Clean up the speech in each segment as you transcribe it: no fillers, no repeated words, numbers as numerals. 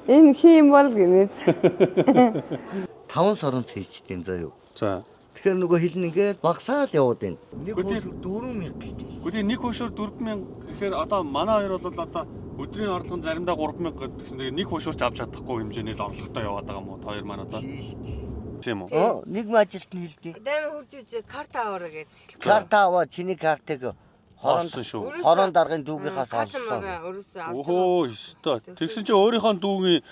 Энэ хийм бол гинэ. 5 сорон цээжтэй заа юу. За. Тэгэхээр нөгөө хил нь ингээд багасаад яваад байна. Нэг Үгүй. хошуу 4000 гэж. Гэхдээ нэг хошуур 4000 гэхээр одоо манай хоёр бол одоо өдрийн орлого нь заримдаа 3000 гэдгсэн. Тэгээ нэг хошуурч авч чадахгүй хэмжээний л орлоготой яваад байгаа юм уу? Та хоёр маань одоо. Тийм үү? Оо, нэг ажилт нь хэлдэг. Дайм хурж иж карт аваарай гэд. Карт аваа, чиний картыг хорон Олсон шүү. хорон даргын дүүгийнхаас олсон. Өхөө ёстой. Тэгсэн чинь өөрийнхөө дүүгийн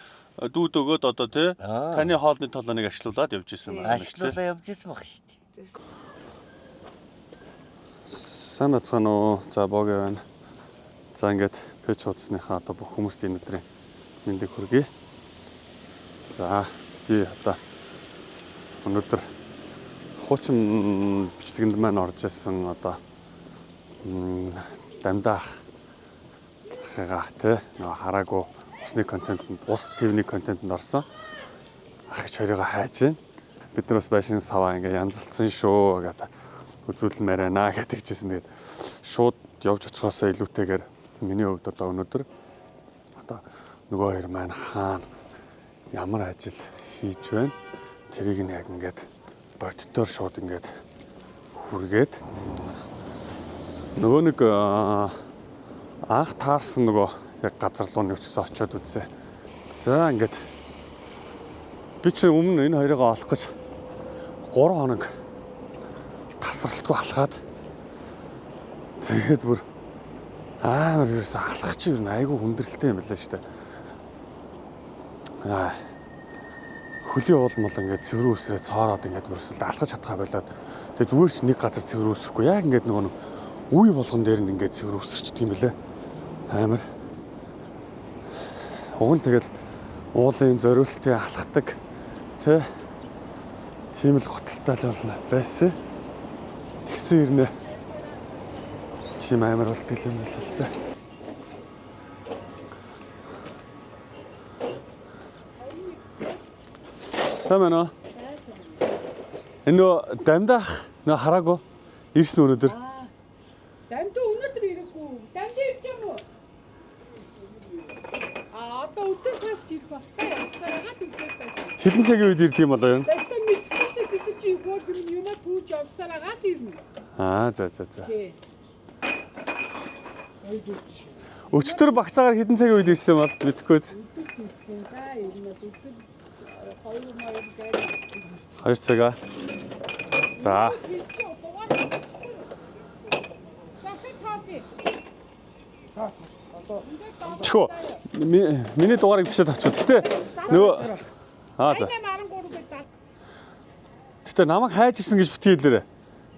дүүд өгөөд одоо тий Аа. таны хоолны толоныг ашлуулад явж исэн байна шүү дээ. Ашиглуулаа явж исэн баг шүү дээ. Сайн бацгаана уу? За боги байна. За ингээд пэйж хуудасныхаа одоо бүх хүмүүст энэ өдрийн мэндийг хүргэе. За би одоо өнөөдөр хуучин бичлэгэнд маань орж исэн одоо дамдаах ахыгаа тий нөгөө хараагүй усны контентэнд ус ТV-ний контентэнд орсон ах ич хоёроо хайж байна. Бид нар бас байшин саваа ингээ янзалцсан шүү гэдэг үзүүлмээр байна гэдэг чийсэн. Тэгээд шууд явж очихоосоо илүүтэйгээр миний хувьд одоо өнөөдөр одоо нөгөө хоёр маань хаана ямар ажил хийж байна тэрийг нь яг ингээд боддоор шууд ингээд хүргээд нөгөө нэг анх таарсан нөгөө яг газар руу нэг ч гэсэн очиод үзье. За ингээд би чинь өмнө энэ хоёрыг олох гэж 3 хоног тасралтгүй алхаад тэгээд бүр амар ерөөсөө алхах чинь ер нь айгүй хүндрэлтэй юм байна шүү дээ. Аа хөлийн уул мол ингээд цэврүү үсрээ цоороод ингээд мөрсөлд алхаж чадхаа болоод тэгээд зүгээр ч нэг газар цэврүү үсрэхгүй яг ингээд нөгөө нэг үе болгон дээр нь ингээд цэврүү үсэрчдэг юм бэлээ. Амар. Уг нь тэгэл уулын зориултын алхдаг тэ тийм л готалтай л болно байсан. Тэгсэн ирнэ. Тийм амар болдог юм байна л да. Сайн байна уу? Энэ нөө дамдах нөө хараагүй ирсэн өнөөдөр. Дамдуу өнөөдөр ирэхгүй. Дамдуу ирж юм уу? А одоо өдөөс хойш ирэх байх та явсараа л өдөөс хойш. Хэдэн цагийн үед ирд юм болоо юм? За өстой мэдэхгүй шүү дээ бид нар чи хөөр юм юма түүж явсараа л ирнэ. Аа за за за. Тий. Өчтөр багцаагаар хэдэн цагийн үед ирсэн бол мэдэхгүй биз. Өдөр ирсэн да ер нь бол өдөр хоёр маяг дээр. 2 цаг аа. За. Чи дугаар. За хэд таа Тэхүү. Миний дугаарыг бичээд авчив. Гэтэ нөгөө Аа за. 8813 гэж зал. Гэтэ намайг хайж ирсэн гэж битгий хэлээрэ.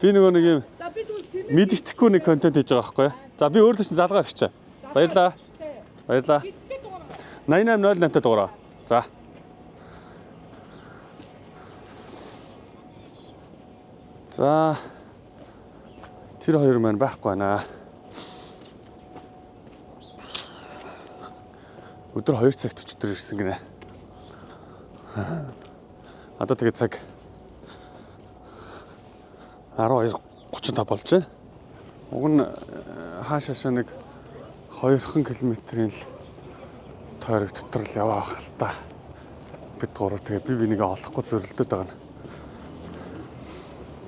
Би нөгөө нэг юм За би тэгвэл сэмэн мэддэхгүй нэг контент хийж байгаа байхгүй юу? За би өөрлөж чинь залгаа өгчээ. Баярлаа. Баярлаа. Гэдтэй дугаар. 8808 та дугаараа. За. За. Тэр хоёр маань байхгүй байна. Өдөр 2 цагт өчтөр ирсэн гинэ. Одоо тэгээ цаг 12:35 болж байна. Уг нь хаашаашаа нэг 2 км-ийн л тойрог дотор л яваа бах л та. Бид гурав тэгээ би бинийгээ олохгүй зөрөлдөд байгаа нь.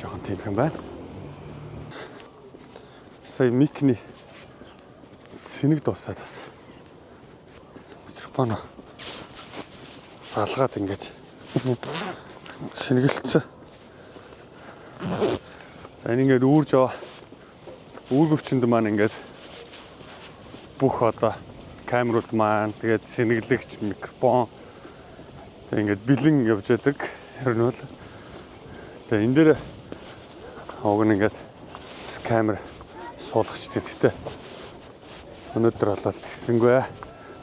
Жохон тийм юм байна. Сая микний цэник дуусаад бас микрофон залгаад ингээд цэнгэлцсэн. За энэ ингээд үүрж яваа. Үүргэвчэнд маань ингээд бүх одоо камерууд маань тэгээд сэнэглэгч микрофон тэг ингээд бэлэн явж байдаг. Ер нь бол тэг энэ дээр уг нь ингээд бас камер суулгачдаг. Гэтэ өнөөдөр болол тэгсэнгүй.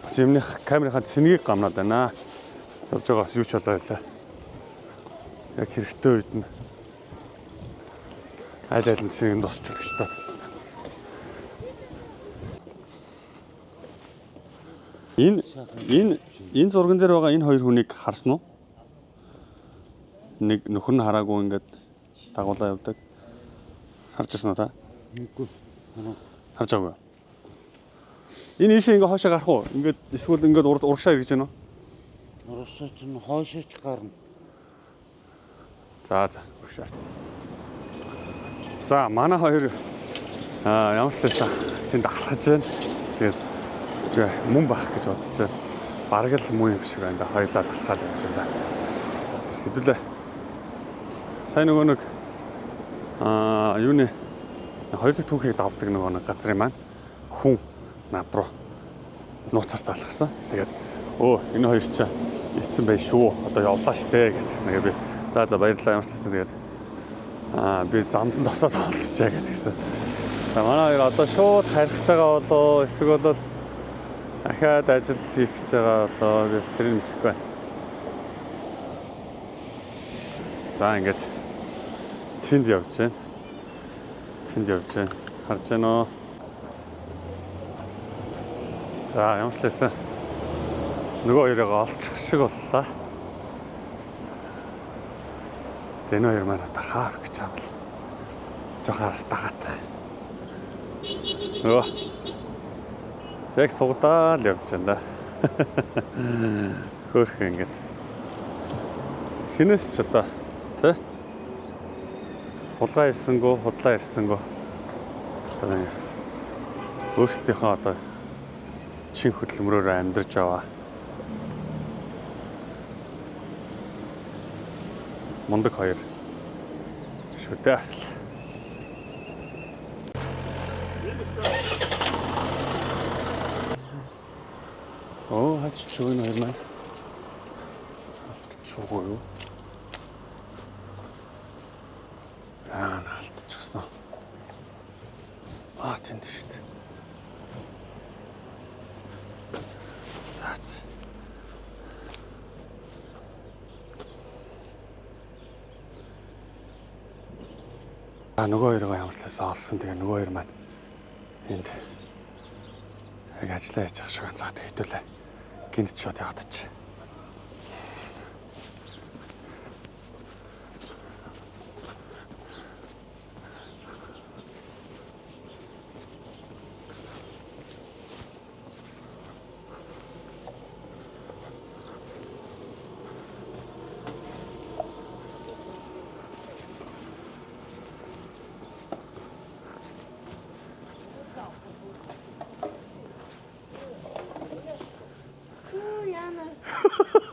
Бас юмных камерынхаа цэнгийг гамнаад байна. Явж байгаа бас юу ч болоо байлаа. Яг хэрэгтэй үед нь аль аль нь цэнийг нь дусчихвал гэж таа. Энэ энэ энэ зурган дээр байгаа энэ хоёр хүнийг харсан уу? Нэг нөхөр нь хараагүй ингээд дагуулаа явдаг. Харж ирсэн үү та? Үгүй. Харж байгаагүй. Энэ ийшээ ингээ хоошоо гарах уу? Ингээд эсвэл ингээд урд урагшаа эргэж байна уу? Оросоо ч хойшооч гарна. За за өгшөө. За манай хоёр ямар ч байсан тэнд алхаж байна. Тэгээд үгүй мөн бах гэж бодож байна. Бараг л мөн юм шиг байна да. Хоёлаа л алхаал явж байна да. Хэдүүлээ. Сайн нөгөө нэг юуны хоёр дахь түүхийг давдаг нөгөө нэг газрын маань хүн над руу нууцаар залгасан. Тэгээд энэ хоёр чинь ирсэн байх шүү. Одоо явлаа штэ гэдгийгсэн. Тэгээд би за за баярлалаа ямар ч байсан тэгээд би замд нь тосоод олцчаа гэдгийгсэн. За манай хоёр одоо шууд харих байгаа болоо эсвэл бол дахиад ажил хийх гэж байгаа болоо би бас тэрийг мэдэхгүй байна. За ингээд тэнд явж байна. Тэнд явж байна. Харж байна уу? За ямар ч байсан нөгөө хоёроо олчих шиг боллоо. Тэгээ энэ хоёр маань одоо хаах гэж байгаа бол жоохон араас дагаатах. Нөгөө яг сугдаал явж байна да. Хөөх ингээд. Хинээс ч одоо тэ хулгай ирсэнгүү, худлаа ирсэнгүү. Одоо нэг өөрсдийнхөө одоо чин хөдөлмөрөөр амьдарч яваа. Мундаг хоёр шүү дээ асал. Оо хач ч энэ хоёр маань алдчихгүй юу? Алдчихсан уу? Тэнд шүү дээ. За. Нөгөө хоёроо ямар ч талаас олсон. Тэгээ нөгөө хоёр маань энд яг ажиллаа хийж байгаа шиг байна. За тэг хэдүүлээ. Гинт шууд яваад чи.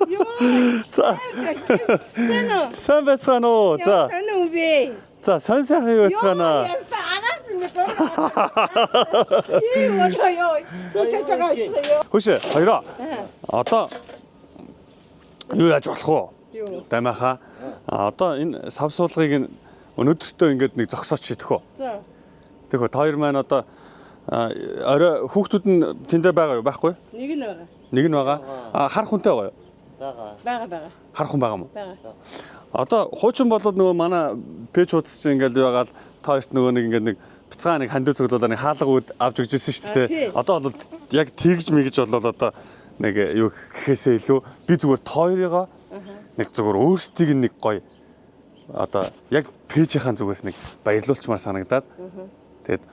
Юу? За. Сайн уу? Сайн байцгаана уу? За. Сайн уу бэ? За, сонь сайхан юу байцгаана? Юу яста араас нь дураа. Юу болоо ёо. Хүчэж байгаа юу? Хөшөө, хоёроо. Одоо юу яаж болох вэ? Юу? Дамайхаа. Одоо энэ сав суулгыг өнөөдөртөө ингээд нэг зогсооч шийдэх үү? За. Тэхүү, та хоёр маань одоо орой хүүхдүүд нь тэндээ байгаа юу? Байхгүй? Нэг нь байгаа. Нэг нь байгаа. Хар хүнтэй байгаа юу? Байгаа. Байгаа. Хар хүн байгаа юм уу? Байгаа. Одоо хуучин болоод нөгөө манай пэйж хуудас чинь ингээд байгаа л та хоёрт нөгөө нэг ингээд нэг бяцхан нэг хандив цуглуулаа нэг хаалга үд авч өгч ирсэн шүү дээ. Одоо бол яг тэгж мэгж болоод одоо нэг юу гэхээсээ илүү би зүгээр та хоёрыгоо нэг зүгээр өөрсдийг нэг гоё одоо яг пэйжийнхаа зүгээс нэг баярлуулчмаар санагдаад тэгээд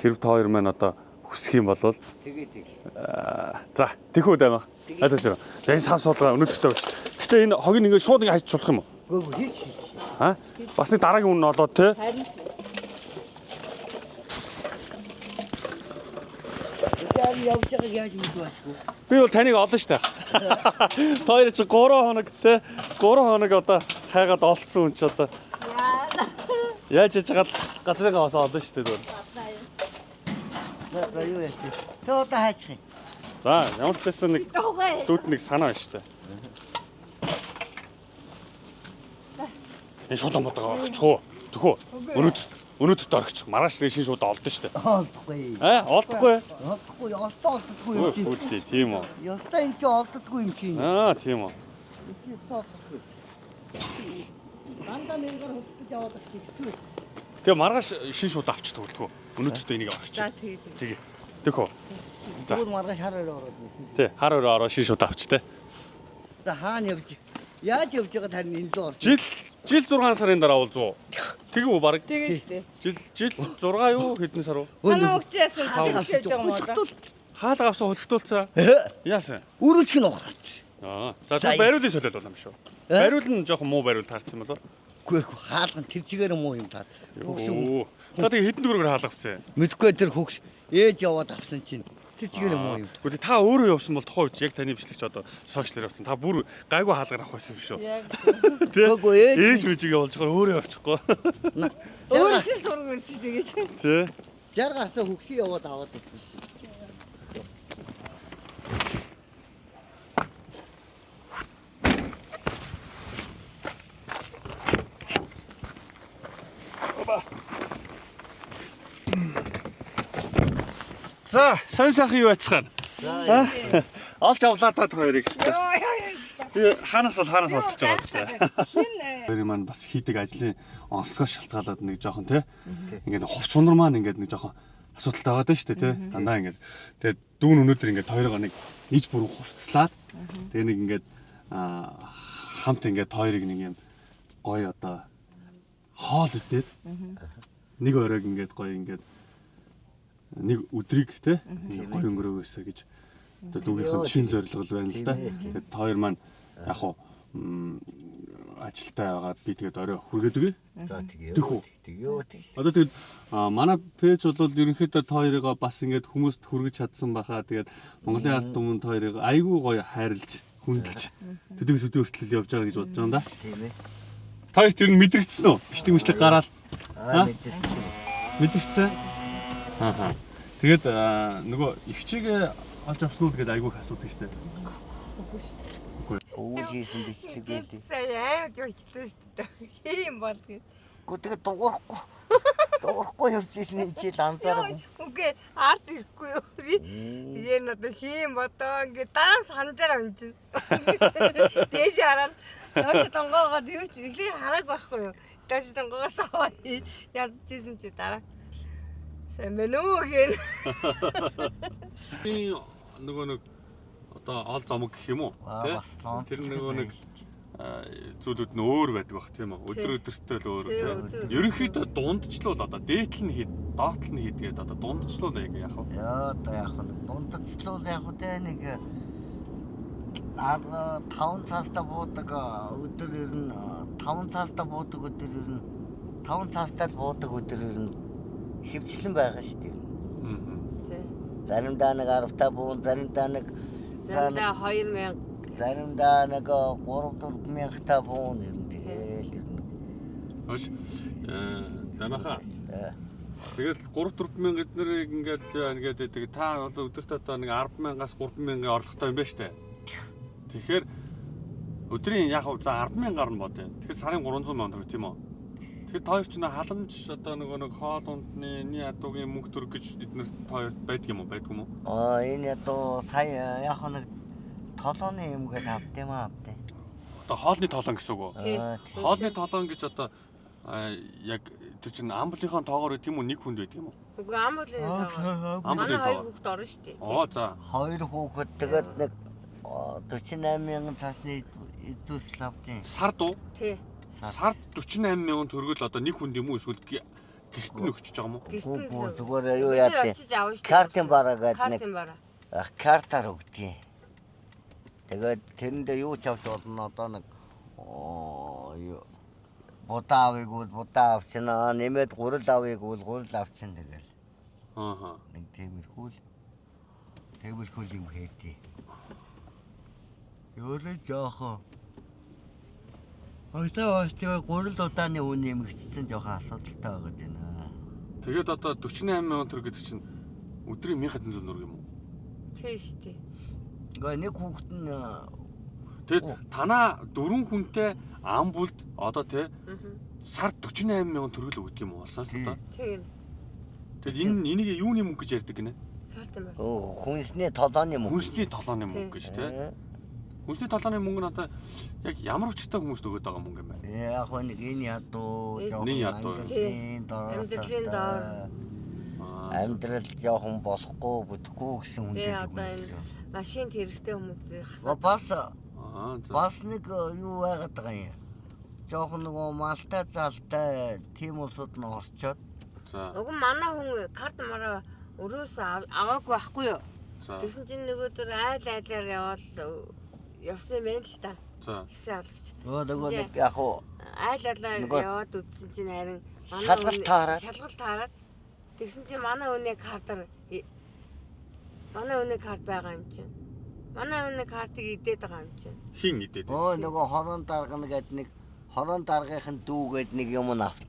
хэрв та хоёр маань одоо хүсэх юм бол Тэгээд тэг. За тэхүү даймах. Аль төшөө. Энэ сав суулгаа өнөөдөртөө болч. Гэтэ энэ хогийг ингээд шууд ингээд хайчих болох юм уу? Үгүй хийч хийч. Аа? Бас нэг дараагийн үн нь олоод те. Харин Тэгээд явж байгааг яаж мэдв ашгүй. Би бол таныг олно штэ. Та хоёр чи 3 хоног те 3 хоног одоо хайгаад олцсон хүн чи одоо яаж яж байгаа газрынгаа бас олно штэ зүгээр. За юу яах вэ? Тэ одоо хайчих юм. За ямар ч байсан нэг дүүд нэг санаа байна штэ. Энэ шууд модоо орчих уу? Төхөө. Өнөөдөрт орчих. Маргааш нэг шин шууд олдно штэ. Олдохгүй. Аа олдохгүй. Олдохгүй, ёстой олддоггүй юм чинь. Үгүй тийм үү. Ёстой юм чи олддоггүй юм чинь. Аа тийм үү. Чи ёстой олддоггүй. Дандаа мянгаар хөдөлж яваад их хэцүү. Тэгээ маргааш шин шууд авч төгөлдгөө. Өнөөдөртөө энийг орчих. За тэгээ. Тэгээ. Тэхөө. За. Тэгвэл маргааш хар орой ороод ирнэ. Тий, хар өрөө ороо шин шууд авч те. За хаана явж? Яаж явж байгаа тань энэ рүү орж. Жил 6 сарын дараа уулзуу. Тэгв үү баг? Тэгээ штэ. Жил 6 юу хэдэн сар уу? Танаа өгчээсэн явж байгаа юм уу? Хаалга авсан хөлөгтүүлсэн. Яасан? Өрөөч нь ухрах. Аа. За тэр бариулын солиод бол юм шүү. Бариул нь жоохон муу бариул таарсан юм болоо. Үгүй ээ, хаалган тэр чигээр муу юм таар. Хөгшин Оо. Та тэгээ хэдэн төгрөгөөр хаалга авцээ? мэдгүй тэр хөгш ээж яваад авсан чинь тэр чигээр муу юм. Гэхдээ та өөрөө явсан бол тухайн үед яг таны бичлэгч одоо сошиалэр явсан. Та бүр гайгүй хаалгаар авах байсан юм шүү. Яг. Тэ? Үгүй ээж Ээж мэжиг явуулж байгаа өөрөө явчихгүй. Өөр чинь зураг байсан шүү дээ гэж. Тэ? 60 гарсан хөгшин яваад аваад ирсэн. За, сонь сайхан юу байцгаана? Олж авлаа та хоёрыг хэвээр. Йоо ёо. Би хаанаас бол хаанаас олчиж байгаа юм бэ? Хин Хоёрын маань бас хийдэг ажлын онцлогоос шалтгаалаад нэг жоохон тий. Ингээд хувц сунар маань ингээд нэг жоохон асуудалтай байгаа даа шүү дээ тий. Дандаа ингээд тэгээд дүүн өнөөдөр ингээд хоёроо нэг иж бүрэн хувцлаад тэгээ нэг ингээд хамт ингээд хоёрыг нэг юм гоё одоо хоол идээд нэг оройг ингээд гоё ингээд нэг өдрийг тий ингээд гоё өнгөрөөгөөсэй гэж одоо дүүгийнхэн шин зорилго л байна л да. Тэгээд та хоёр маань яг хуу ажилтай байгаад би тэгээд орой хүргээд өгье. За тэгээ. Тэхүү. Тэгээ. Тэг. Одоо тэгээд манай пэйж бол ерөнхийдөө та хоёрыгоо бас ингээд хүмүүст хүргэж чадсан баха. Тэгээд Монголын ард түмэн та хоёрыг айгүй гоё хайрлж, хүндэлж төдөөс өдөө хүртэл явж байгаа гэж бодож байгаа юм да. Тийм ээ. Та хоёр тэр нь мэдрэгдсэн үү? Бичлэг мишлэг гараал Аа мэдэрсэн. мэдрэгдсэн. Аа. Тэгээд нөгөө ихчигээ олж авсан уу гэдээ айгүй их асуудаг штэ. Өвөл хийсэн бичлэг байлээ. Сая амар зөрчтэй шүү дээ. Хийм бол гэж. Гэхдээ тэгээ дуурахгүй. Дуурахгүй явж ирсэн энэ чил анзаараагүй. Үгүй арт ирэхгүй юу. Би тэгээ надад хийм бодоо ингээ дараа санаж байгаа юм чинь. Дээш хараад доош донгоогоод юу ч эхлээ харааг байхгүй юу. Доош донгоогоос аваад ядчихсан чи дараа. Сайн байна уу гэн. Би нөгөө нэг одоо ол зомог гэх юм уу? Аа, Тэ? бас лонцлог Тэр нөгөө нэг байж. зүйлүүд нь өөр байдаг бах тийм үү? Өдөр өдөртөө л өөр Тий, тийм. өдөр Ерөнхийдөө дундчлуул одоо дээдл нь хэд, доотлол нь хэд гээд одоо дундчлуул яг яах вэ? Яа одоо яг нь дундацлуул яг үдэ нэг 5 цаастаа буудаг өдөр ер нь 5 цаастаа буудаг өдөр ер нь 5 цаастаа буудаг өдөр ер нь хөвчлэн байгаа шүү дээ. Аа. Тий. Заримдаа нэг 10 та буун, заримдаа нэг Заримдаа 2000 заримдаа нэг 3 4 мянга та буун ер нь тэгэл ер нь. Хош дамаха. Тэгэл 3 4 мянга эднэрийг ингээл ингээд байдаг. Та бол өдөрт одоо нэг 10 мянгаас 3 мянган орлоготой юм байна штэ. Тэгэхээр өдрийн яг за 10 мянгаар нь бодъё. Тэгэхээр сарын 300 мянга төгрөг тийм үү? Тэгэхээр та хоёр ч нэ халамж одоо нөгөө нэг хоол ундны энэний ядуугийн мөнгө төгрөг гэж эднэр та хоёрт байдаг юм уу? Байдгүй юм уу? Аа энэ ядуу сая яг нэг толооны юм гээд авд юм аа авд. Одоо хоолны тоолон гэсэн үг үү? Тий. Аа, тий. Хоолны тоолон гэж одоо яг тэр чинь амблийнхаа тоогоор тийм үү нэг хүнд байдаг юм уу? Үгүй ам бүлийн тоогоор. Ам Манай бүлийн хоёр тоогоор. хүүхэд орно шүү дээ. Оо за. Хоёр хүүхэд тэгээд нэг 48 мянган цаасны эзүүсэл авдیں۔ Сард уу? Тий. Сард 48 мянган төгрөгөл одоо нэг хүнд юм уу эсвэл гэрт нь өгчөж байгаа юм уу? Гэрт нь Үгүй л зүгээр юу Бид нар яад. очиж авна шүү дээ. Картын бараа гээд нэг Картын бараа. картаар өгдгийг. Тэгээд тэрэндээ юу ч авч болно одоо нэг юу будаа авъя гэвэл будаа авчна, нэмээд гурил авъя гэвэл гурил авчна тэгэл. Аа. Нэг тиймэрхүү л тиймэрхүү л юм хийдий. Өөрөө жоохон Одоо бас тэгээ гурил удааны үн нэмэгдсэн жоохон асуудалтай байгаа даа. Тэгээд одоо 48 мянган төгрөг гэдэг чинь өдрийн 1700 төгрөг юм уу? Тий шүү дээ. Ингээ нэг хүүхэд нь Тэгээд танаа дөрвөн хүнтэй ам бүлд одоо те сард 48 мянган төгрөг л өгдөг юм уу болсон Тий. одоо. Тийм. Тэгээд энэ энийг юуны мөнгө гэж ярьдаг гинэ? Картын бараа. хүнсний толооны мөнгө. Хүнсний толооны мөнгө гэж те. Хүнсний толооны мөнгө нь одоо яг ямар учиртай хүмүүст өгöd байгаа мөнгө юм бэ? Яг хөө нэг энэ ядуу жоохон Энэ ядуу. амьдралын дор Амьдралын доор. Аа. амьдрал жоохон болохгүй бүтэхгүй гэсэн хүн Тий дээр одоо энэ машин тэрэгтэй хүмүүс Ба- Бас Аа. за. бас нэг юу байгаад байгаа юм. Жоохон нөгөө малтай залтай тийм улсууд нь орчоод За. Уг нь манай хүн карт мараа өрөөс аваагүй байхгүй юу? За. Тэгсэн чинь нөгөө төр айл айлаар яваал явсан юм байна л да. За. Гэсэн алгач. Нөгөө нэг яг уу Айл алаа Нөгөө- яваад үзсэн чинь харин Шалгалт таарад. Шалгалт таарад. Тэгсэн чинь манай хүний картаар манай хүний карт байгаа юм чинь. Манай хүний картыг идээд байгаа юм чинь. Хин идээд. Нөгөө хорон дарга нэгэд нэг хорон даргын дүү гээд нэг юм нь авт.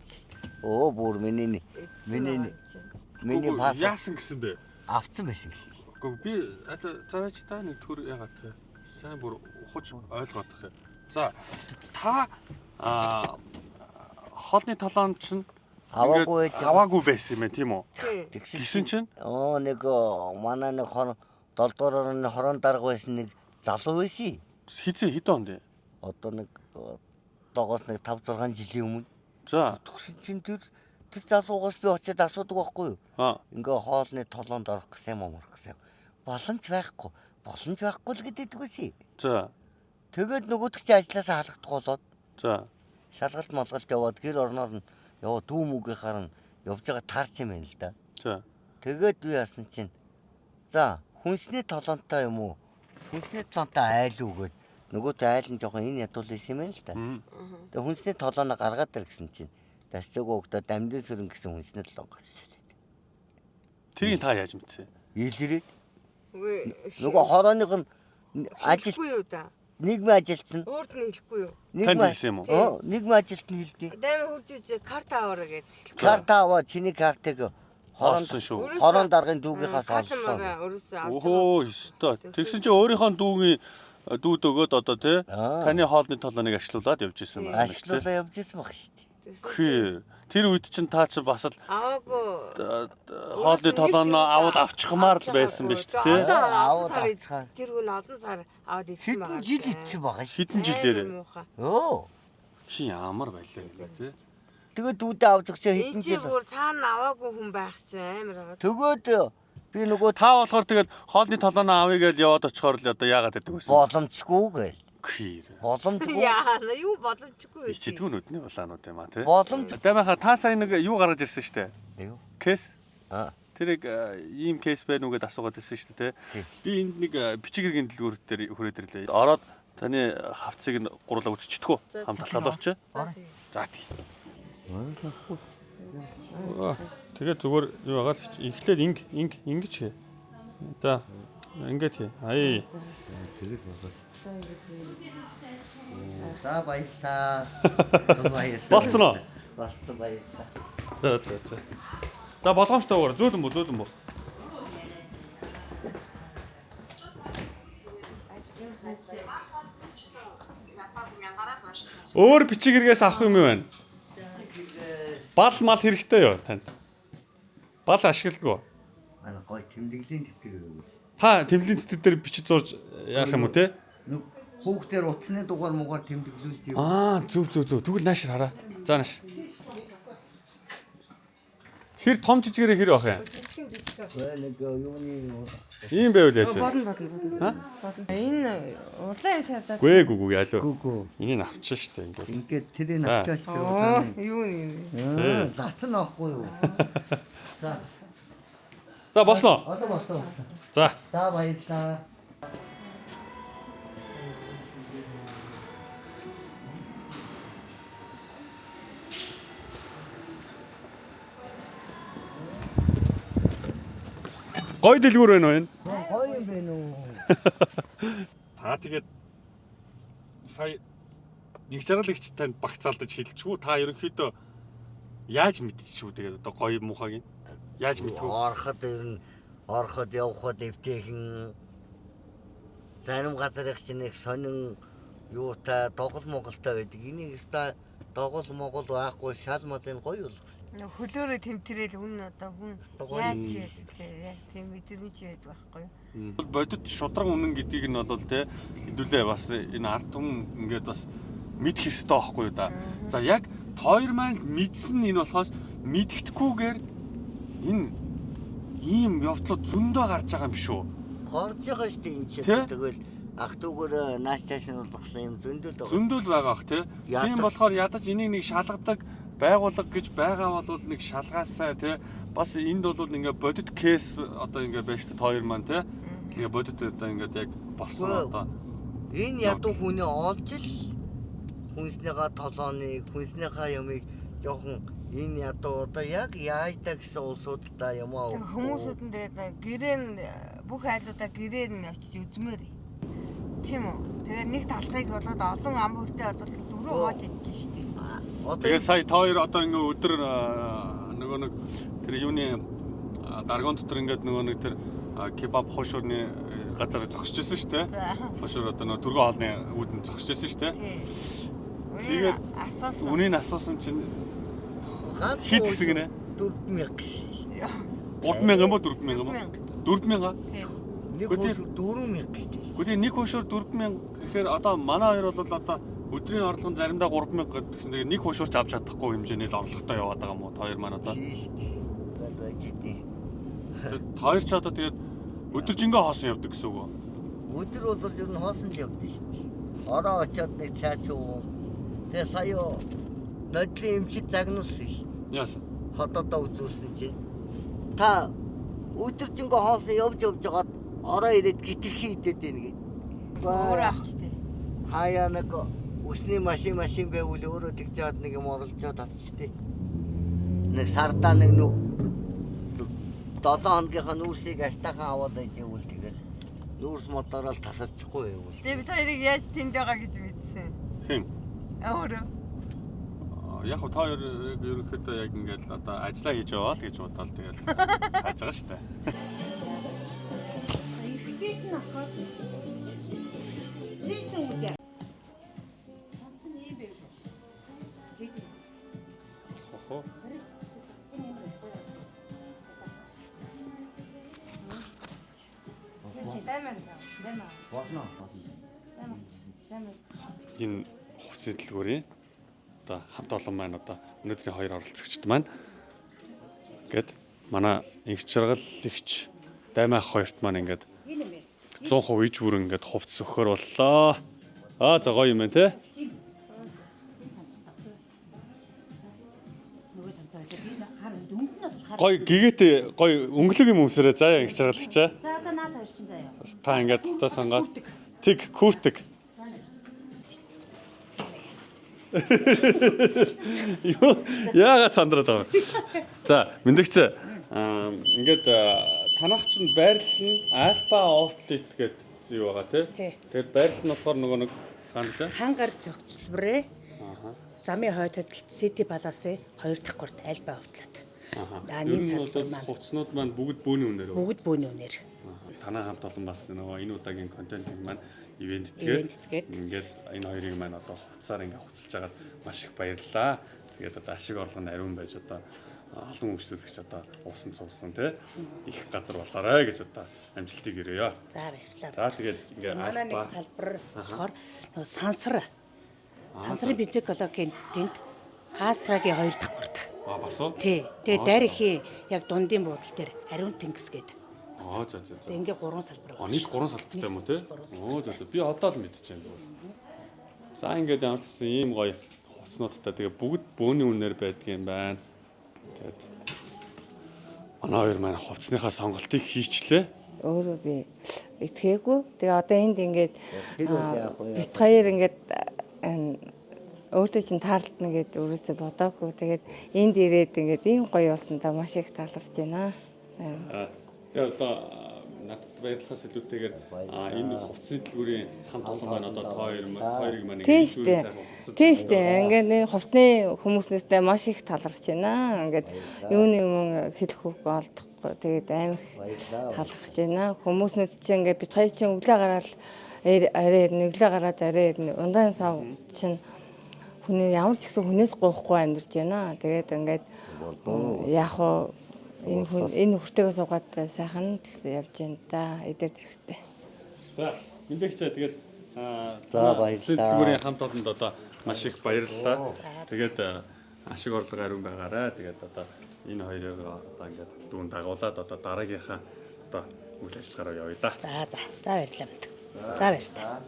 Өө бүр миний Идсэн Миний- байгаа юм чинь. миний Үгүй, паспорт яасан гэсэн бэ? автсан байсан гэсэн. Үгүй би одоо заавч та нэг төр яагаад те сайн бүр ухаж ойлгоодох юм. За та хоолны талаан чинь Аваагүй ингээд байж. аваагүй байсан юм байна тийм үү? Тий. Тэгсэн чинь Нэг манай нэг хорон 7 дугаар орны хорон дарга байсан нэг залуу байсан. хизээ хэдэн онд вэ? Одоо нэг догоос нэг 5 6 жилийн өмнө. За Тэгсэн чинь тэр залуугаас би очиад асуудаг байхгүй юу? аа Ингээ хоолны толоонд орох гэсэн юм амарх гэсэн юм. Боломж байхгүй. Боломж байхгүй л гэдэг байсан. за Тэгээд нөгөөдөг чи ажилласаа халахдах болоод за шалгалт молгалт яваад гэр орноор нь яваа дүү мүгийнхаар нь явж байгаа таарч юм байна л да. за Тэгээд би яасан чинь за хүнсний толоонтой юм уу? Хүнсний толоонтой айл уу гэд нөгөөт айл нь жоохон энэ ядуул байсан юм байна л да. Мм. Тэгээд хүнсний толооно гаргаад ир гэсэн чинь дасцаагүй өгдөө дамдын сүрэн гэсэн хүнсний толоон гарч ирээд. Тэрийг та яаж мэдсэн? Илрээд Үгүй нөгөө хорооных нь ажил хэлэхгүй юу да. нийгмийн ажилт нь Өөрт нь хэлэхгүй юу. Танд хэлсэн юм уу? Оо, нийгмийн ажилт нь хэлдэг. Дайм хурж иж карт аваарай гэд. Карт аваа чиний картыг хорон Олсон шүү. хорон даргын дүүгийнхаас Карт олсон. мараа өөрөөсөө авч байгаа. Өхөө ёстой. Тэгсэн чинь өөрийнхөө дүүгийн дүүд өгөөд одоо те Аа. таны хоолны толооныг ашлуулад явж исэн байна шүү дээ. Ашиглуулаа явж исэн баг шүү дээ. Тэгсэн чинь Хээ. Тэр үед чинь та чинь бас л Аваагүй. хоолны толооно авал авчихмаар л байсан биз дээ те. Авал Аваад авчихаар. тэр хүн олон сар аваад идсэн Хэдэн байгаа. жил идсэн байгаа шүү. Хэдэн жилээрээ. Өө. Чи ямар байлаа гэлээ те. Тэгээд дүүдээ авч өгчөө хэдэн Энэ чи жил. бүр цаана аваагүй хүн байх чинь амар байгаа. Тэгээд би нөгөө Та болохоор тэгээд хоолны толооно авъя гэж яваад очихоор л одоо яагаад гэдэг вэ? боломжгүй гээл. Хэр. Боломжгүй. Яана юу боломжгүй. Ичидгүү нүдний булаанууд юм а те. Боломж. Даймаха та сая нэг юу гаргаж ирсэн штэ. Юу? Кейс. Аа. Тэрийг ийм кейс байна уу гэдээ асуугаад ирсэн шүү дээ, Тий. тэ. Би энд нэг бичиг иргэн дэлгүүр дээр хүрээд ирлээ. Ороод таны хавцыг нь гурлаа үзчихдэггүй. Хамт талаад орчих. За тий. Тэгээд зүгээр юу байгаа л эхлээд инг инг ингэж хий. За ингээд хий. Ай. Тэгээд болоо. За баярлалаа. Баярлалаа. Болцсон уу? Болцсон баярлалаа. За за за. За болгоомжтойгоор зөөлөн бүү зөөлөн бүү. Өөр бичиг иргээс авах юм байна. Бал мал хэрэгтэй юу танд? Бал ашигладаг уу? Манай гой тэмдэглэлийн дэвтэр өгвөл. Та тэмдэглэлийн дэвтэр дээр бичиж зурж яах юм уу те? Нэг хүүхдээр утасны дугаар муугаар тэмдэглүүлж юм. Аа зөв зөв зөв. Тэгвэл нааш хараа. За нааш. Хэр том жижигээрээ хэр байх юм? Нэг юуны Ийм байвал яаж вэ? Болно болно болно. Энэ улаан юм шаардаад. Гүй гүй гүй ялуу. Гүү гүү. Энийг авчих штэ ингээд. Ингээд тэрийг За. авчаач Оо тэр юу юм. удааны. Лацсан аахгүй юу? За За босноо. одоо болсон болсон. За. За баярлалаа. Гой дэлгүүр байна уу энэ? Гоё юм байна уу? Та тэгээд сая нэг жаргал ихч танд багцаалдаж хэлчихв. Та ерөнхийдөө яаж мэдчихв тэгээд одоо гоё муухайг нь? Яаж мэдвэ? Ороход ер нь ороход явхад эвтэйхэн зарим газар их чинь нэг сонин юутай догол моголтой байдаг. Энийг өстой догол могол байхгүй шал малын гоё болгосон. Хөлөөрөө тэмтрээл хүн одоо хүн Гоё яаж юм. яадаг те яг тийм мэдрэмж байдаг байхгүй юу? Бодит шудраг үнэн гэдгийг нь бол те хэдүүлээ бас энэ ард түмэн ингээд бас мэдэх ёстой байхгүй юу да. За яг тойр маань л мэдсэн нь энэ болохоос мэдгэдэггүйгээр энэ ийм явдлууд зөндөө гарч байгаа юм шүү. Горж байгаа шүү дээ энэ чинь. Тэ? Тэгэл ах дүүгээр нааш цааш нь болгосон юм зөндөл байгаа. Зөндөл байгаа бах те. Ядаж. Тийм болохоор ядаж энийг нэг шалгадаг байгууллага гэж байгаа бол нэг шалгаасай те. Бас энд бол ингээ бодит кейс одоо ингээ байж та хоёр маань те. Ингээ бодит одоо ингээд яг болсон Үгүй. одоо. Энэ ядуу хүнээ олж л хүнснийхаа толооныг, хүнснийхаа юмыг жоохон энэ ядуу одоо яг яайдаа гэсэн улсуудаа юм аа. Тэг хүмүүсүүд нь тэгээд гэрээ нь бүх айлуудаа гэрээ нь очиж үзмээр. Тийм үү? Тэгээд нэг талхыг болоод олон ам хүртээ бол дөрөв хоож идэж штеп. Одоо Тэгээд сая та хоёр одоо ингээ өдөр нөгөө нэг тэр юуны даргон дотор ингээд нөгөө нэг тэр кебаб хошуурны газар зогсож байсан шүү дээ. За. Хошуур одоо нөгөө түргэн хоолны үүдэнд зогсож байсан шүү дээ. Тий. Тэгээд Үнийг асуусан. Үнийг асуусан чинь ганц хэд гэсэн гинэ? 4000 гэсэн шүү дээ. 3000 юм уу 4000 юм уу? 4000. 4000-а? Тий. Нэг Гэхдээ- хошуур 4000 гэж. Гэхдээ нэг хошуур 4000 гэхээр одоо манай хоёр бол одоо өдрийн орлого нь заримдаа 3000 гэдгсэн. Тэгээд нэг хошуурч авч чадахгүй хэмжээний л орлоготой яваад байгаа юм уу? Та хоёр маань одоо. Тийм шүү дээ. Байж идэв. Та хоёр ч одоо тэгээд өдөржингөө хоосон явдаг гэсэн үг үү? Өдөр бол ер нь хоосон л явдсан шүү дээ. Ороо очиод нэг цай цуу. Тэгээ сая нодлын эмчид загнуулсан шүү. Яасан? Хотодоо үзүүлсэн чинь та өдөржингөө хоосон явж явж байгаад ороо ирээд гитэрхий идээд байна гэ. Өөрөө авчтээ. Хаяа нэг үсний машин байвал өөрөө тэгж яад нэг юм оролцоод авчтээ. Нэг сардаа нэг нүү 7 хоногийнхаа нүүрсийг астаахан аваад иж ивэл тэгэл нүүрс модороо л тасарчихгүй байвал. Тэгээ бид хоёрыг яаж тэнд байгаа гэж мэдсэн. Хин. Өөрөө. Яг хөө та хоёр яг ерөнхийдөө яг ингээд л одоо ажиллаа хийж яваа л гэж бодоол тэгэл хайж байгаа шүү дээ. Эргэхэд нь болохоор зүйцэн үг яа. Цамц нь ийм байв. Тэгээд цамц. Хохоо. Энэ юм гоё бас. Дайман. Дайман. Болно. Дайман. Дайман. Энэ хувцсны дэлгүүрийн одоо хамт олон маань одоо өнөөдрийн хоёр оролцогчд маань гээд манай инх жаргал ихч даймаах хоёрт маань ингээд Энэ юм ээ. 100% иж бүр ингээд хувцс өгөхөр боллоо. Аа за гоё юм байна те. Энэ цамц. Нөгөө цамц байлаа. Би хар дүнд нь бол хар. Гоё гэгээтэй гоё өнгөлөг юм өмсөрөө заяа инх жаргал ихчээ. За одоо наад хоёр чинь заяа. Та ингээд хувцас сангаад тэг күртэг. Юу яагаад сандраад байгаа вэ? За, мэндэгч аа ингээд танах чинь байрлал нь Alpha Outlet гэдэг юу байгаа тий? Тий. Тэгээд байрлал нь болохоор нөгөө нэг хаана тий? Хангар зохицлборээ. Ааха. Замын хойд хөдөлт City Palace-ийн 2 дахь гурт Альба хувтлаад. Ааха. Аа, Ер нэг нь салбар бол маань. хувцснууд маань бүгд бөөний үнээр. Бүгд бөөний үнээр. Танаа хамт олон бас нөгөө энэ удаагийн контентыг маань ивент тэгээд Ивент тэгээд. ингээд энэ хоёрыг маань одоо хувцсаар ингээд хувцалж хагаад маш их баярлалаа. Тэгээд одоо ашиг орлого нь ариун байж одоо олон үйлчлүүлэгч одоо увсан цувсан тий их газар болоорой гэж одоо амжилтыг өрөөё. За баярлалаа. За тэгээд ингээд Манай нэг Альба салбар болохоор нөгөө сансар сансрын физиологийн тэнд Астрагийн 2 дахь гурт. А бас уу? Тий. Тэгээ дарихийн яг дундын буудал дээр Ариун тэнгис гээд. Аа за за за. Тэгээ ингээ гурван салбар А нийт гурван салбартай юм уу те? Гурван Оо за за би одоо л мэдчихээн бол. За ингээд ямар ч гэсэн ийм гоё хувцснуудтай тэгээ бүгд бөөний үнээр байдгийн юм байна. Тэгээд манай хоёр маань хувцсныхаа сонголтыг хийчлээ. Өөрөө би итгээгүй. Тэгээ одоо энд ингээд Тэр бол яах вэ? бит хоёр ингээд өөртөө чинь таарлтна гэд өөрөөсөө бодоагүй. Тэгээд энд ирээд ингээд ийм гоё болсон да маш их таларч байна. Аа, Тэгээ одоо надад баярлахаас илүүтэйгээр энэ хувцсны дэлгүүрийн хамт олон маань одоо та хоёр хоёрыг маань Тийм ингээд шүү дээ. сайхан хувцас Тийм шүү дээ. Ингээд энэ хувцсны хүмүүснээсээ маш их таларч байна. Ингээд юуны юм хэлэх үг олдохгүй. Тэгээд амар их Баярлалаа. талархаж байна. Хүмүүснүүд чинь ингээд бит хоёр чинь өглөө гараад арай ирнэ, өглөө гараад арай ирнэ. Ундаан сав чинь хүний ямар ч гэсэн хүнээс гоохгүй амьдарч байна. Тэгээд ингээд яг уу энэ хүн энэ хүртээгөө суугаад сайхан л явж байна да. Эдэр тэрхтээ. За, мэндэгчээ тэгээд За, баярлалаа. хувцсны дэлгүүрийн хамт олонд одоо маш их баярлалаа. Тэгээд ашиг орлого ариун байгаарай. Тэгээд одоо энэ хоёрыг одоо ингээд дүүн дагуулад одоо дараагийнхаа одоо үйл ажиллагаараа явъя да. За за. За баярлалаа. мэд. За баярлалаа.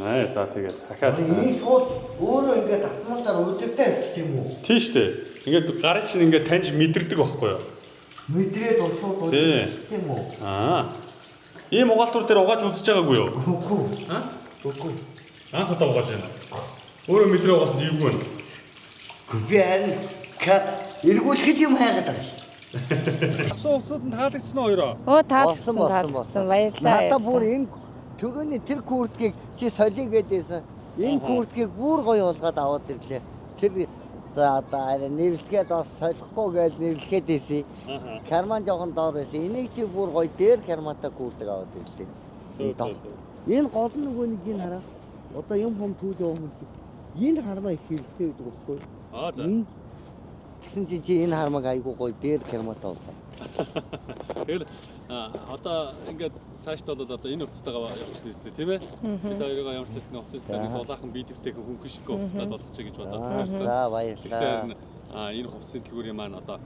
Аа, за тэгээд дахиад Энэ шууд өөрөө ингээд автоматар удирдах юм уу? тийм шүү дээ. Ингээд гарын чинь ингээд таньж мэдэрдэг байхгүй юу? Мэдрээд усуу Тий. тийм үү? Аа. Ийм угаалтур дээр угааж үзэж байгаагүй юу? Үгүй. Аа? Үгүй. Анх удаа угааж байна. Өөрөө мэдрээ угаасан чи эвгүй байна. Би харин эргүүлэх юм хайгаад байгаа шүү. Авсан хувцсууд нь таалагдсан уу хоёроо? Өө Болсон таалагдсан болсон болсон. таалагдсан баярлалаа. Надад бүр энэ түрүүний тэр курткийг чи солиё гэдээсэн. Энэ курткийг бүр гоё болгоод аваад ирлээ. Тэр за одоо арай нэрлэгээд бас солихгүй гэж нэрлэхэд байсан. Карман жоохон доор байсан. Энийг чи бүр гоё дээр кармантай куртк аваад ирлээ. Зөв зөв зөв. Энэ гол нь нөгөө нэг энэ хараа. Одоо юм хом түүж явах юм чи. Энэ хармаа их хэрэгтэй гэдэг байхгүй. Аа за. Энэ Тэгсэн чинь чи энэ хармаг айгуу гоё дээр кармантай болгоо. Тэгэл одоо ингээд цаашдаа бол одоо энэ хувцастайгаа явчихна зү тийм ээ. Бид хоёроо ямар ч байсан хувцастай нэг дулаахан бие дэвтэйхэн хөнгөн шиг хувцастай болгочих гэж бодоод зорьсон. За Тэгсэн баярлалаа. харин энэ хувцсны дэлгүүрийн маань одоо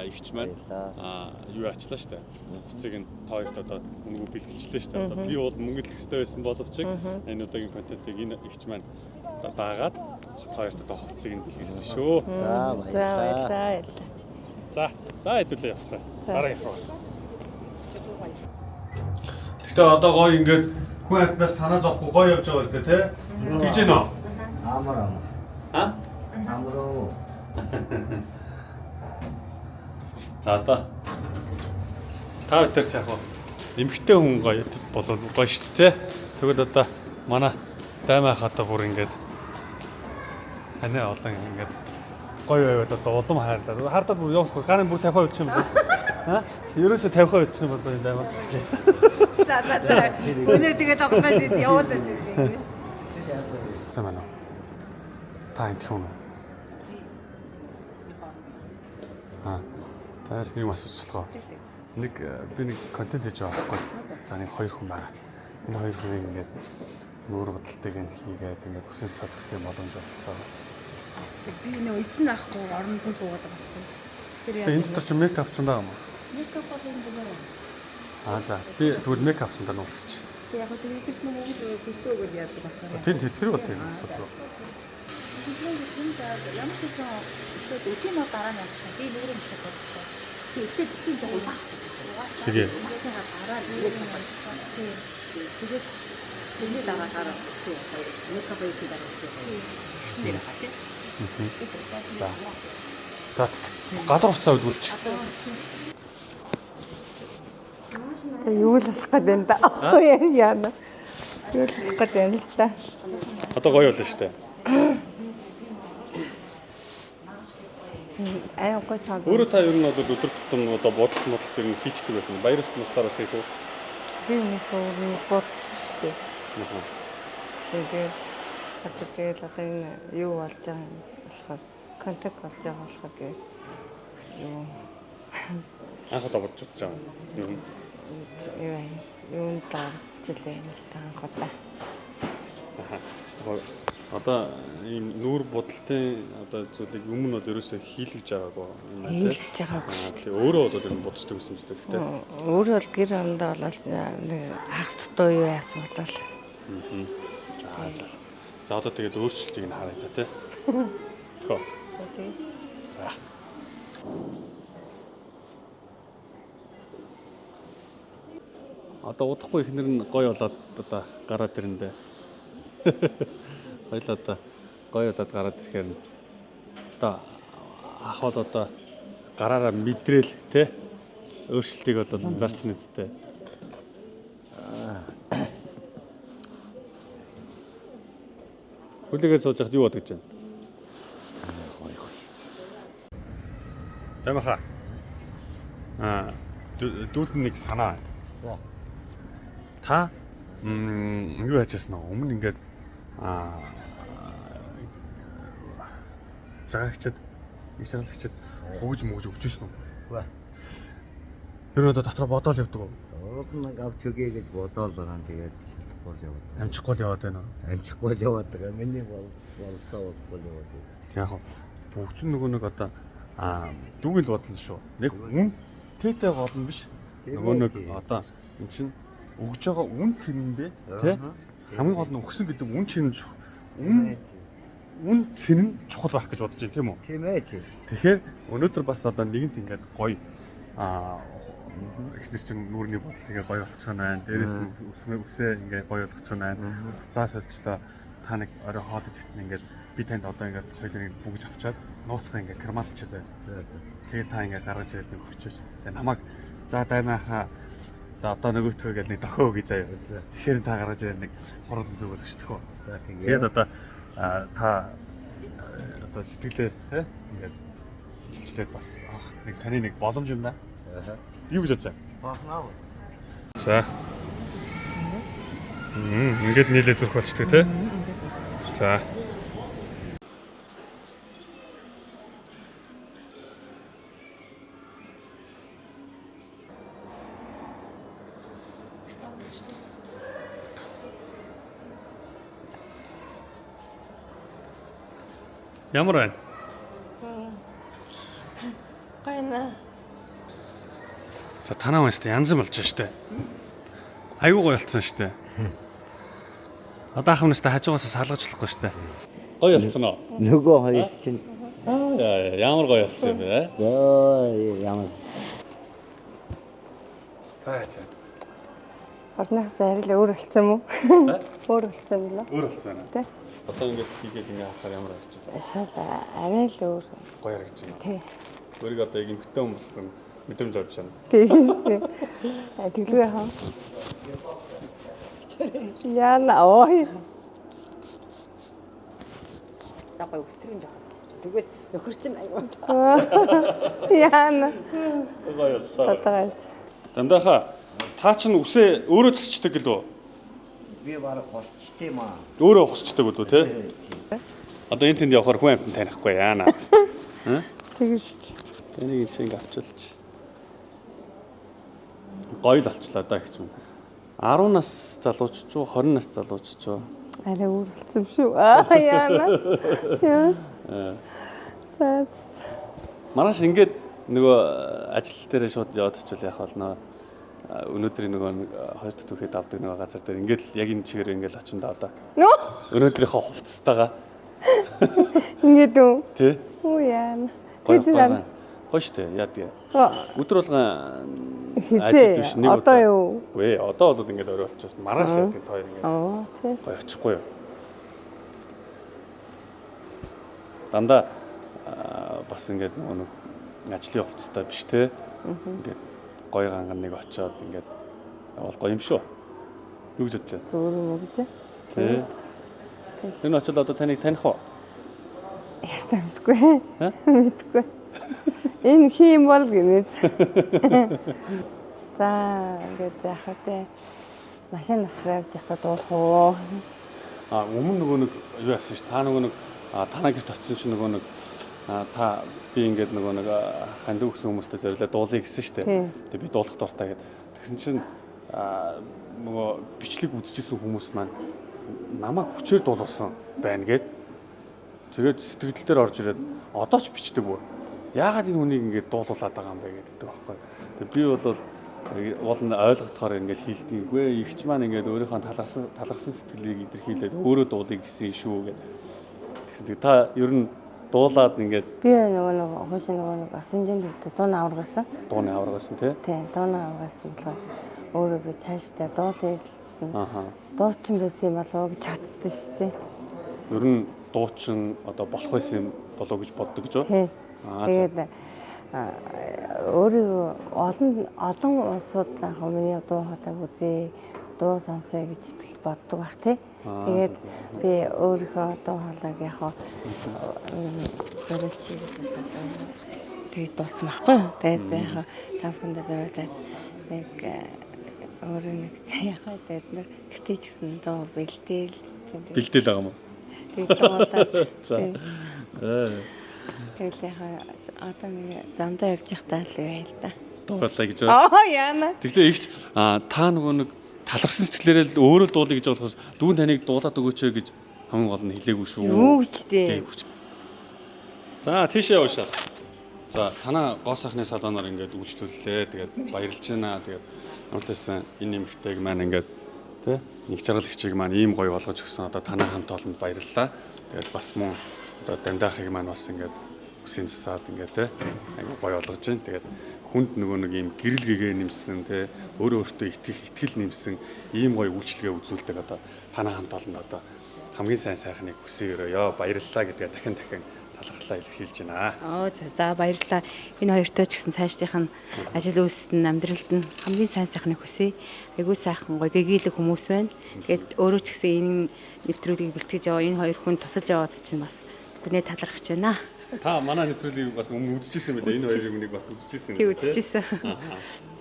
эгч маань Баярлалаа. юу ачлаа штэ. Хувцсыг нь та хоёрт одоо үнэгүй бэлгэлжлээ штэ. Одоо би бол мөнгө төлөх ёстой байсан боловч энэ удаагийн контентыг энэ эгч маань одоо дагаад та хоёрт одоо хувцсыг нь бэлгэлсэн шүү. За За баярлалаа. баярлалаа. баярлалаа. За, за хэдүүлээ явцгаая. Дараагийн руу. Гэхдээ одоо гоё ингээд хүн амьтнаас санаа зовхгүй гоё явж байгаа үстэй тий? Тэгж гэнэ үү? Амар амар. А? Амар уу. За одоо та бид нар ч яг эмхтэй хүн гоё болол гоё шүү дээ тий? Тэгвэл одоо манай даймаа хата бүр ингээд санаа олон ингээд гоё байвал одоо улам хайрлаа. Хардаад бүр явахгүй гарын бүр 50% болчих юм байна. Аа? Ерөөсө 50% болчих юм бол энэ даймаа. За за за. Өнөө тэгээд тоглоод явуулаад байна. Сайн байна уу? Та энэ хүн үү? Аа. Танаас нэг юм асууж болох уу? Нэг би нэг контент хийж байгаа байхгүй. За нэг хоёр хүн байгаа. Энэ хоёр хүнийг ингээд нүүр будалтыг нь хийгээд ингээд өсөн содох тийм боломж болцоо. Би нөө эзэн авахгүй оронд нь суугаад байгаа байхгүй. Тэр Тэгээ энэ дотор чи мейкап ч юм байгаа юм уу? Мейкап бол энэ зүгээр. Аа за. Би тэгвэл мейкап авсан дараа нь уулзчих. Тэг яг тэр эдгээр ч нэг өгөл хүсээ өгöd яадаг болохоор. Тийм тийм тэр бол тийм асуудал. Тэгэхээр за ямар ч гэсэн эхлээд үсийн нөр дараа нь янзлах. Би нүрийн эхлээд бодчихоо. Тэг эхлээд үсийн жоо угаач. Угаач. Тэгээ. Үсийнхаа дараа тэгээд бодчихоо. Тэгээд тэрний дараа гараа үсээ гоё. Мейкап хийсэн дараа үсээ гоё. Үсэн дээр хаа тий. За. За тэг. Гадар хувцас үлгүүлчих. Тэгээ юу л болох гээд байна да. Яана. Юу л болох гээд байна л да. Одоо гоё болно шүү дээ. Аяа гой цаа. Өөрөө та ер нь одоо өдөр тутам одоо бодолт модалт ер нь хийчдэг байсан. Баяр ёс муслаар бас хийх үү? Би нэг өөр боддог шүү дээ. Тэгээд одоо тэгэл одоо энэ юу болж байгаа юм болохоор контакт болж байгаа болохоор тэгээд юу Анх удаа бодож утж байгаа юм. Ер нь. юу юунд орчихлээ юм та анх удаа. Одоо ийм нүүр будалтын одоо зүйлийг өмнө нь бол ерөөсөө хийлгэж байгаагүй юм байна тий. Хийлгэж байгаагүй шүү дээ. Өөрөө бол ер нь бодчихдаг гэсэн юм шүү дээ. Гэхдээ Өөрөө бол гэр орондоо бол нэг хагас дутуу юу яасан бол за за. За одоо тэгээд өөрчлөлтийг нь харъя та тий. Тэхөө. За. Одоо удахгүй ихнэр нь гоё болоод одоо гараад ирэндээ. Хоёул одоо гоё болоод гараад ирэхээр нь одоо ах бол одоо гараараа мэдрээл те өөрчлөлтийг бол анзаарч нэцтэй. Хүлээгээд сууж байхад юу бодож байна? Тамаха. Аа дүүд нэг санаа. За. Та юу яажсэн вэ? Өмнө ингээд аа загаагчд их шаналгчд хөгж мөгж өгч ирсэн үү? Үгүй. Ер нь одоо дотор бодоол явдаг уу? Урд нь авч өгье гэж бодоол байгаа. Тэгээд чадахгүй л яваад. Амжихгүй л яваад байна уу? Амжихгүй л яваад байгаа. Миний бол болсоо болохгүй л яваад байна. Яг хав бүгч нөгөө нэг одоо аа дүүгийн л бодлоо шүү. Нэг үн тээтэй гол нь биш. Нөгөө нэг одоо эн чинь өгж байгаа үн цэрэндээ тий хамгийн гол нь өгсөн гэдэг үн чинь үн үн цэн нь чухал байх гэж бодож байна, тийм үү? Тийм ээ тийм. Тэгэхээр өнөөдөр бас одоо нэгэнт ингээд гоё эхнэр чинь нүүрний бодолт ингээ гоё болчихно байна. Дээрээс нь үсмээ үсээ ингээ гоё болгочихно байна. Хуцаа солилцлоо. Та нэг орой хоол идэхэд нь ингээд би танд одоо ингээд хоёулыг бүгж авчаад нууцгаа ингээ кермалчаа заяа. За за. Тэгээд та ингээ гаргаж ирээд нэг өгчөөс. Тэгээд намайг за даймааха одоо нөгөөтгөө гэл нэг дохио өгье заяа. За. Тэгэхээр та гаргаж ирээд нэг хурдан зүгэл өчтөх үү. За тэгээ. Тэгээд одоо та одоо сэтгэлээ те ингээд илчлээд бас авах нэг таны нэг боломж юм байна. Аа. Юу гэж бодож байна? Болно. За. Ингээд нийлээ зүрх болчдөг те. За. Ямар байна? Гайна. За танаа үнэстэй янз болж байна штэ. Айгуу гоё болсон штэ. Одоо ах үнэстэй хажуугаас салгаж болохгүй штэ. Гоё болсон уу? Нөгөө хоёр чинь Аа ямар гоё болсон юм бэ? ёо ямар За яа. Орныхоос арай л өөр болсон юм уу? Өөр болсон юм лээ. Өөр болсон байна. Тэ. Одоо ингээд хийгээд ингээд харахаар ямар харагдаж байна? Шал арай л өөр. Гоё харагдаж байна. Тий. Өөрийгөө одоо яг эмхтэн хүмүүс болсон мэдрэмж авч байна. Тийм шүү дээ. Тэглгүй хаа. Яна ой. За гоё өстрэн жоох. Тэгвэл нөхөр чинь аюу. Яна. Гоё боллоо. Татгаач. Дамдаха та чинь үсээ өөрөө цэцдэг гэлөө? би бараг хосчтой юм аа. Өөрөө хусчдаг үлээ те? Одоо энэ тэнд явахаар хүн амтан танихгүй яана. Тийм шүү дээ. Тэнийг чи ингэ авчилч. Гоё л олчлаа да гэж юм. 10 нас залууч ч уу 20 нас залууч ч уу. Арай өөр болсон юм шүү. Аа яана. Яа. За. Маргааш ингээд нөгөө ажил дээр шууд яваад очивол яах болно. Өнөөдрийн нөгөө хоёр дахь түүхэд авдаг нөгөө газар дээр ингээд л яг энэ чигээр ингээд очин да одоо. Нөө. Өнөөдрийнхөө хувцастайгаа Ингээд үү? тий. Үу яана. Гоё Тэгж гоё. яана. Гоё штэ яа тэгээ. Оо, Өдөр болгон Хизээ. ажил биш нэг Одоо юу? Үгүй одоо бол ингээд орой болчихсон. Маргааш яа тэгээ хоёр ингээд Оо, тий. гоё очихгүй юу. Дандаа бас ингээд нөгөө нэг ажлын хувцастай биш те. Ингээд гоё ганган нэг очиод ингээд явал гоё юм шүү. Юу гэж бодож байна? Зүгээр юм уу гэж? Тэ. Тийш. Энэ очил одоо таныг таних уу? Ястаа мэдгүй. Ха? Мэдгүй. Энэ хийм бол гинэ. За, ингээд яах вэ? Машин дотор явж байхдаа дуулах уу? А өмнө нөгөө нэг юу яасан ш та нөгөө нэг танаа гэрт очисон чинь нөгөө нэг та би ингээд нөгөө нэг хандив өгсөн хүмүүстэй зориулаад дуулъя гэсэн штэ. Тийм. Тэгээ би дуулах дуртай гэд. Тэгсэн чинь нөгөө бичлэг үзчихсэн хүмүүс маань намайг хүчээр дуулуулсан байна гэд. Тэгээд сэтгэл дээр орж ирээд одоо ч бичдэг бүр. Яагаад энэ хүнийг ингээд дуулуулад байгаа юм бэ гэдэг байхгүй. Тэгээд би бол уул нь ойлгохоор ингээд хэлдэггүй. Игч маань ингээд өөрийнхөө талархсан сэтгэлийг илэрхийлээд өөрөө дуулъя гэсэн шүү гэд. Тэгсэн тэг та ер нь дуулаад ингээд Би нөгөө нэг хуучин нөгөө нэг асанжин төвд дууны аваргасан. дууны аваргасан тий. Тийм, дууны аваргасан болохоор өөрөө би цаашдаа дуулъя. Ааха. Дуучин байсан юм болов уу гэж боддоо шүү дээ. Ер нь дуучин одоо болох байсан юм болов уу гэж боддог гэж үү? Тийм. Аа, за. Тэгээд өөрийгөө олон улсууд яг миний дуу хоолойг үзье, дуу сонсъё гэж боддог бах тий. Тэгээд би өөрийнхөө дуу хоолойг яг зориулчих гэж боддог. Тэгээд дуулсан байхгүй юу? Тэгээд яг та бүхэндээ зориулаад нэг өөрөө нэг яг тэгээд гэтээ ч гэсэн дуу бэлдээл. Бэлдээл байгаа юм уу? Тэгээд дуулаад. За. Тэгэл яг одоо нэг замдаа явж байхдаа л байл та. Дуулаа гэж. Аа яана. Тэгтээ ихч та нөгөө нэг талархсан сэтгэлээрээ л өөрөө л дуулъя гэж болохоос дүүн таныг дуулаад өгөөч ээ гэж хамгийн гол нь хэлээгүй шүү. Юу гэж дээ. За тийшээ явуушаа. За танаа гоо сайхны салоноор ингээд үйлчлүүллээ. Тэгээд баярлж байна. Тэгээд ямар ч байсан энэ нэмэгтэйг маань ингээд тэ нэг жаргал хичээг маань ийм гоё болгож өгсөн. Одоо танаа хамт олонд баярлалаа. Тэгээд бас мөн одоо дамдаахыг маань бас ингээд үсийн засаад ингээд те айгу гоё болгож байна. Тэгээд хүнд нөгөө нэг ийм гэрэл гэгээ нэмсэн те өөрөө өөртөө итгэх итгэл нэмсэн ийм гоё үйлчилгээ үзүүлдэг одоо танай хамт олонд одоо хамгийн сайн сайхныг хүсье өрөөё. Баярлалаа гэдгээ дахин дахин талархлаа илэрхийлж байна. Оо за баярлалаа. Энэ хоёртой ч гэсэн цаашдынх нь ажил үйлсэд нь амьдралд нь хамгийн сайн сайхныг хүсье. Айгуу сайхан гоё гэгээлэг хүмүүс байна. Тэгээд өөрөө ч гэсэн энэ нэвтрүүлгийг бэлтгэж яваа энэ хоёр хүн тусалж яваад чинь бас гүнээ талархаж байна. Та манай нэвтрүүлгийг бас өмнө үзчихсэн байлээ. Энэ хоёрын үнийг бас үзчихсэн. Тий үзчихсэн.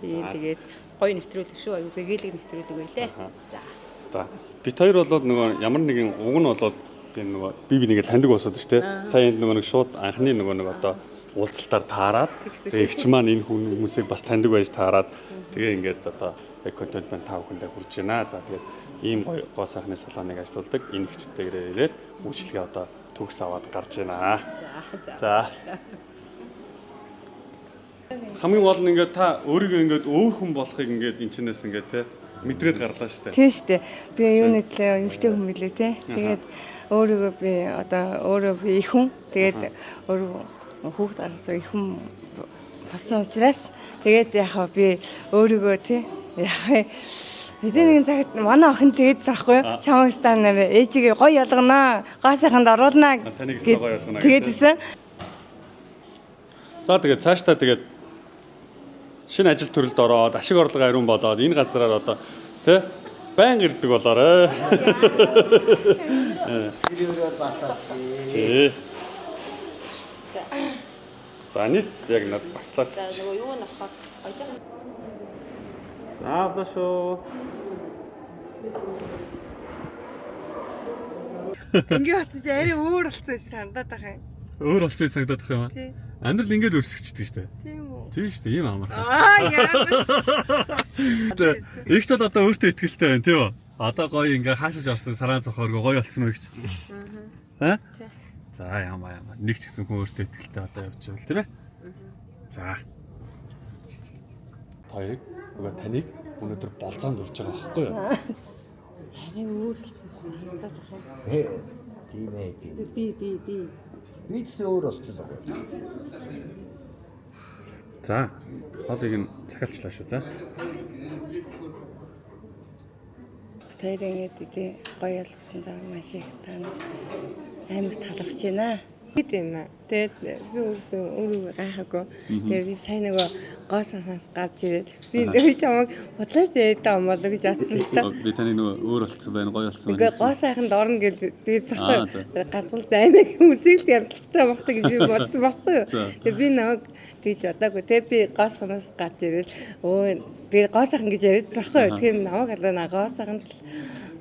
Тий тэгээд гоё нэвтрүүлэг шүү. Айгуу гэгээлэг нэвтрүүлэг байлээ. За. За. Бит хоёр болоод нөгөө ямар нэгэн уг нь болоод тийм нөгөө би бинийгээ таньдаг болсод шүү дээ. Сая энд нөгөө нэг шууд анхны нөгөө нэг одоо уулзалтаар таарад тэгээ эгч маань энэ хүмүүсийг бас таньдаг байж таарад тэгээ ингээд одоо яг контент маань та бүхэндээ хүрч байна. За тэгээд ийм гоё гоо сайхны сулааныг ажилуулдаг энэ эгчтэйгээрээ ирээд үйлчлэгээ одоо төгс аваад гарч байна. За. Хамгийн гол нь ингээд та өөрийгөө ингээд өөр хүн болохыг ингээд энэ чинээс ингээд те мэдрээд гарлаа шүү дээ. Тийм шүү дээ. Би юуны төлөө эмэгтэй хүн билээ те. Тэгээд өөрийгөө би одоо өөрөө би их хүн. Тэгээд өөрөө хүүхд гаргасан их хүн болсон учраас тэгээд яг би өөрийгөө те яг хэдийн нэгэн цагт манай охин тэгээд заахгүй юу? Чамаг стан нэр ээжигээ гоё ялганаа. Гоо сайханд оруулнаа. Таныг өстой гоё ялгана. Тэгээд исэн. За тэгээд цаашдаа тэгээд шинэ ажил төрөлд ороод ашиг орлого ариун болоод энэ газраар одоо тэ байн ирдэг болоорой. Тэр өрөөд батарсан. Тий. За нийт яг над багслаад. За нөгөө юу нь болохоор гоё. За авлаа шүү. Ингээ бодсон чи арай өөр болсон чи санагдаад байгаа юм. Өөр болсон санагдаад байх юм аа. Амьдрал ингээд өрсөгчдөг шүү дээ. Тийм үү? Тийм шүү дээ, ийм амархан. Аа яа. Игч бол одоо өөртөө ихтэй байна, тийм үү? Одоо гоё ингээ хаашаач орсон сараан цохооргүй гоё болцсон уу гэж. Аа. За яамаа яамаа. Нэг ч гэсэн хүн өөртөө ихтэй одоо явж байвал тийм ээ. За. Хоёрыг нөгөө таныг өнөөдөр болзоонд урьж байгаа байхгүй юу? Арай өөр болсон санагдаад байгаа юм. Тийм ээ. Би би би. Би ч өөр болчихлоо. За. Хоолыг нь захиалчлаа шүү. За. Тэр ингээд тий гоё ялгсандаа маш их та амар талархаж байна. Гэт юм аа. Тэгээд би өөрөөсөө өөрийгөө гайхаагүй. Тэгээд би сайн нөгөө гоо санаас гарч ирээд би чамайг бодлоо тэгээд юм болоо гэж бодсон л та. Би таны нөгөө өөр болцсон байна, гоё болцсон байна. Ингээ гоо сайханд орно гэж тэгээд захгүй. Ганцхан аймаг хүмүүсийг л янзлах байгаа бах та гэж би бодсон байхгүй юу. Тэгээд би намайг тэгж бодоагүй. Тэгээд би гоо санаас гарч ирээд өө тэгээд гоо сайхан гэж яриад захгүй юу. Тэгэхээр намайг алаа гоо сайханд л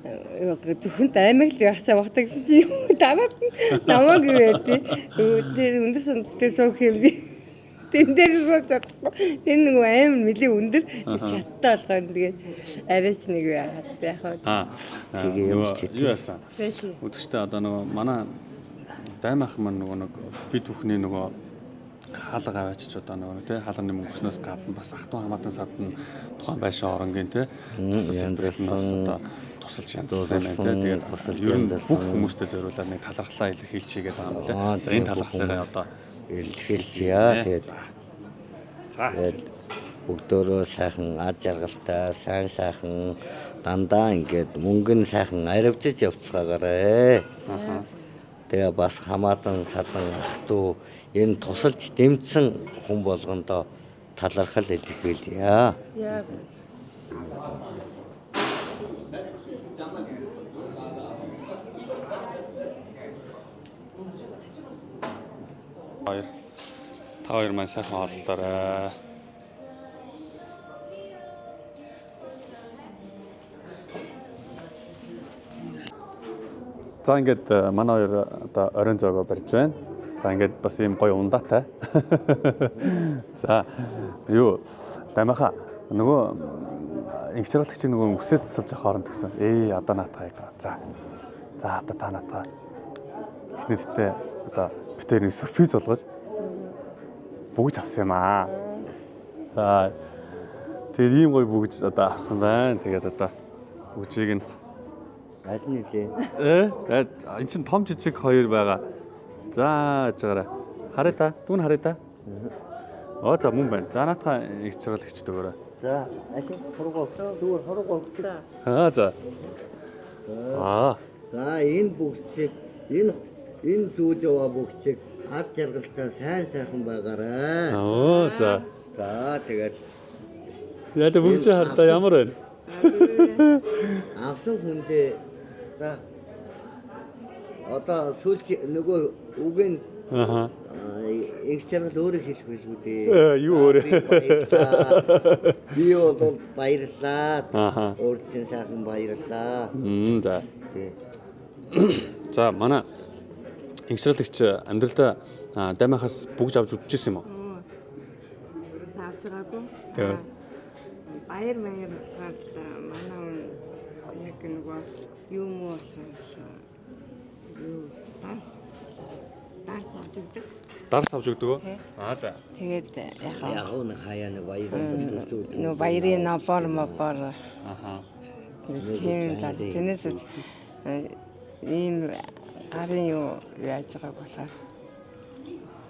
зөвхөн аймаг л явах чам бах гэсэн чи юу дараад намайг юу яа тий. Тэр өндөр сандал дээр суух юм би. Тэн дээр сууж чадахгүй. Тэр нөгөө амар нэлээ өндөр шаттай болохоор тэгээд арайч нэг яагаад яах вэ? Аа. Тэгээ юу яасан? Өдөртөө одоо нөгөө манай даймах маань нөгөө нэг бид бүхний нөгөө хаалга аваачч одоо нөгөө тий хаалганы мөнгөснөөс гадна бас ах トゥ хамаатан садан тухайн байшин оронгийн тий засаг салбарт нь бас одоо тусалж янзлсан юм байна тий. Тэгээд ер нь бүх хүмүүстэй зориулаад нэг талархлаа илэрхийлчихье гэдэг юм лээ. За энэ талархлаараа одоо илэрхийлчихье. Тэгээд за тэгээд бүгдөө сайхан ад жаргалтай, сайн сайхан дандаа ингээд мөнгө нь сайхан аривчж явцгаагаарэ. Тэгээ бас хамаатан садан ах トゥ энэ тусалж дэмжсэн хүн болгондоо талархал илэрхийлье. Яа. Хоёр та хоёр маань сайхан хооллоорой. За ингээд манай хоёр одоо оройн зоогоо барьж байна. За ингээд бас ийм гоё ундаатай. За юу дамаха нөгөө инх жаргалагчийн нөгөө үсээ засалж авах хооронд гэсэн. Одоо наатгаа яа. За. За одоо та наатгаа. Эхнэртэй одоо битээр нэг сюрприз болгож бүгж авсан юм аа. За тэгээд ийм гоё бүгж одоо авсан байна. Тэгээд одоо бүгжийг нь Аль нь нэлээ? Э? Эн чин том жижиг хоёр байгаа. За яж байгаарай. Харъя та. Дүүн харъя та. Оо за мөн байна. За наатаа их чаргал ихчд өгөөрэй. За, аль хургуу. Зүгээр хургуу. Аа за. Аа. За, энэ бүгдийг энэ зүүж яваа бүгдийг ад жаргалтай сайн сайхан байгаарай. Оо за. За, тэгээд Яа тэ бүгд хардаа ямар байна? авсан хүндээ за одоо сүүлч нөгөө үг нь Аха. Их чаргал өөрөө хэлэх байлгүй дээ. Э, юу өөрөө? Би бол баярлалаа. Аха. Өөрт чинь сайхан баярлалаа. За. Тий. За манай иншралэгч амьдралдаа даймахаас бүгж авч үдчихсэн юм уу? Ерөөсөн авч байгаагүй. Тэгээд Баяр маяр болохоор л манай хүн яг нөгөө юм уу болохоор юу дарс авч өгдөг. Дарс авч өгдөг үү? Аа за. Тэгээд яг Яг нэг хаяа нэг баяр төсөөд. нөгөө баярын нобор мобор Аха. тийм л тэрнээс ийм гарын юу яаж байгааг болохоор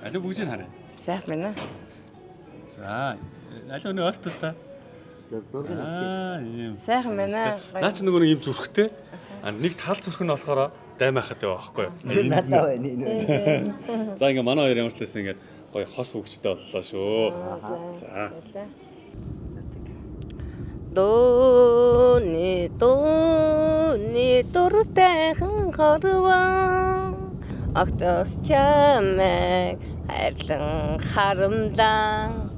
Алив бүгжийг харъя. сайхан байна. За. Алив өнөө ойртол та. Зураг нь Аа ийм. Сайхан байна. Наа чи нөгөө нэг ийм зүрхтэй. А нэг тал зүрх нь болохоор даймахад яваа байхгүй юу? надад байна энэ. За ингээ манай хоёр ямар ч лээсэн ингээд гоё хос бүгжтэй боллоо шүү. За. Дууны дууны дуртайхан хорвон огтос чамайг хайрлан харамлан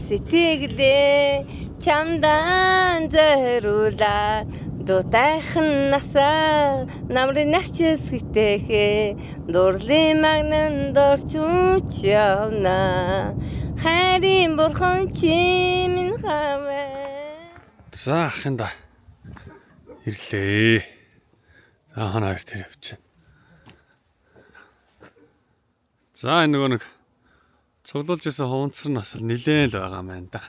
сэтгэлээ чамдан зориулаад дутайхан насаа намрын навчис гэтэхэ дурлын магнан дорчуч явна хайрын бурхан чи минь хаваа. За ахында ирлээ. За хана хоёр тэр явчих. За энэ нөгөө нэг цуглуулж исэн хуванцар нь бас нилээн л байгаа юм байна да.